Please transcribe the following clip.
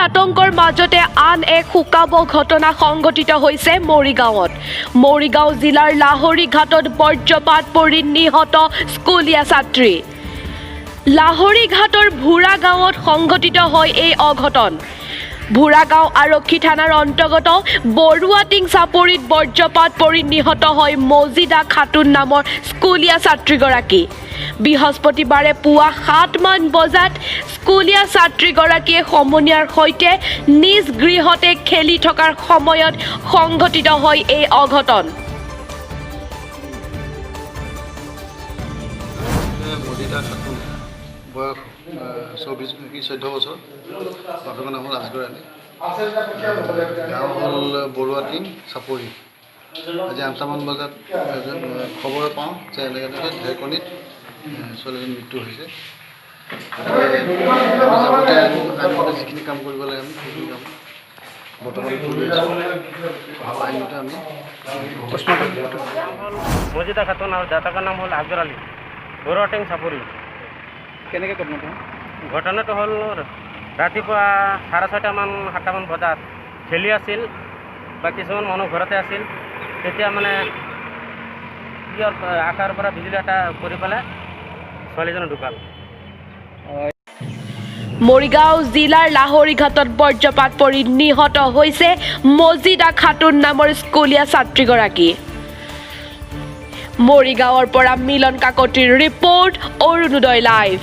আতংকৰ মাজতে আন এক শোকাৱহ ঘটনা সংঘটিত হৈছে মৰিগাঁৱত। মৰিগাঁও জিলাৰ লাহৰীঘাটত বজ্ৰপাত পৰি নিহত স্কুলীয়া ছাত্ৰী। লাহৰীঘাটৰ ভূৰা গাঁৱত সংঘটিত হয় এই অঘটন। ভূৰাগাঁও আৰক্ষী থানাৰ অন্তৰ্গত বৰুৱাটিং চাপৰিত বজ্ৰপাত পৰি নিহত হয় মজিদা খাতুন নামৰ স্কুলীয়া ছাত্ৰীগৰাকী। বৃহস্পতিবাৰে পুৱা 7মান বজাত স্কুলীয়া ছাত্ৰীগৰাকীয়ে সমনীয়াৰ সৈতে নিজ গৃহতে খেলি থকাৰ সময়ত সংঘটিত হয় এই অঘটন। মজিদা খাতুন, বয়স 24 কি 14 বছৰ, বাপেকৰ নাম হ'ল আজগৰ আলী, গাঁও হ'ল বৰুৱাটিং চাপৰি। আজি 8টামান বজাত এজন খবৰ পাওঁ যে এনেকৈ এনেকৈ ঢেৰেকনিত ছোৱালীজনীৰ মৃত্যু হৈছে। গতিকে আমি যাৱতীয় আইনমতে যিখিনি কাম কৰিব লাগে, আমি সেইখিনি কাম বৰ্তমান কৰি আছোঁ আৰু আইনমতে আমি নাম হ'ল মজিদা খাতুন আৰু দেউতাকৰ নাম হ'ল আজগৰ আলী, বৰুৱাটিং চাপৰি। কেনেকৈ ঘটনাটো? ঘটনাটো হ'ল ৰাতিপুৱা 6:30মান 7টামান বজাত খেলি আছিল বা কিছুমান মানুহ ঘৰতে আছিল। তেতিয়া মানে কি হ'ল, আকাশৰ পৰা বিজুলী এটা পৰি পেলাই ছোৱালীজনী ঢুকাল। মৰিগাঁও জিলাৰ লাহৰীঘাটত বজ্ৰপাত পৰি নিহত হৈছে মজিদা খাতুন নামৰ স্কুলীয়া ছাত্ৰীগৰাকী। মৰিগাঁৱৰ পৰা মিলন কাকতিৰ ৰিপৰ্ট, অৰুণোদয় লাইভ।